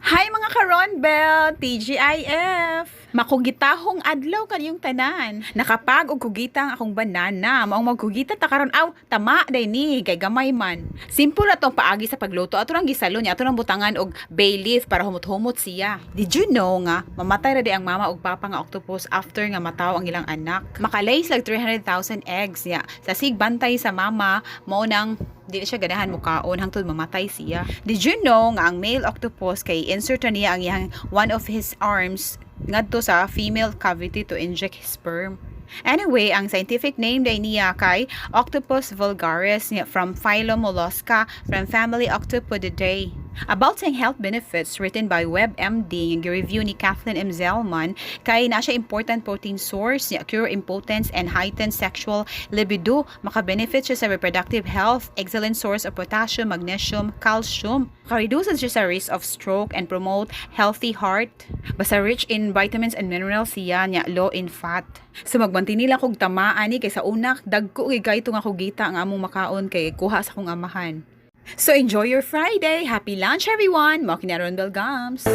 Hi, mga karonbel! TGIF! Makugitahong adlaw kaniyong tanan. Nakapag og kugita ang akong banana. Maong magkugita ta karon aw tama day ni kay gamay man. Simple ra tong paagi sa pagluto. Ato nang gisalo niya, ato nang butangan og bay leaf para humot-humot siya. Did you know nga mamatay ra di ang mama og papa nga octopus after nga mataw ang ilang anak? Makalay sila 300,000 eggs niya. Sa sigbantay sa mama mao nang di na siya ganahan mukaon hangtod mamatay siya. Did you know nga ang male octopus kay insert na niya ang iyang one of his arms ngadto sa female cavity to inject his sperm? Anyway, ang scientific name day niya kay Octopus vulgaris niya, from phylum Mollusca, from family Octopodidae. About sa health benefits, written by WebMD, nga review ni Kathleen M. Zellman, kay na siya important protein source niya, cure impotence and heighten sexual libido, maka-benefit siya sa reproductive health, excellent source of potassium, magnesium, calcium. Maka-reduce siya sa risk of stroke and promote healthy heart. Basta rich in vitamins and minerals siya niya, low in fat. So magbantay nila kog tamaan ni kay sa una dagko gid kaayo nga kugita ang among makaon kay kuha sa akong amahan. So enjoy your Friday. Happy lunch, everyone. Mao kini Ronbel Gams.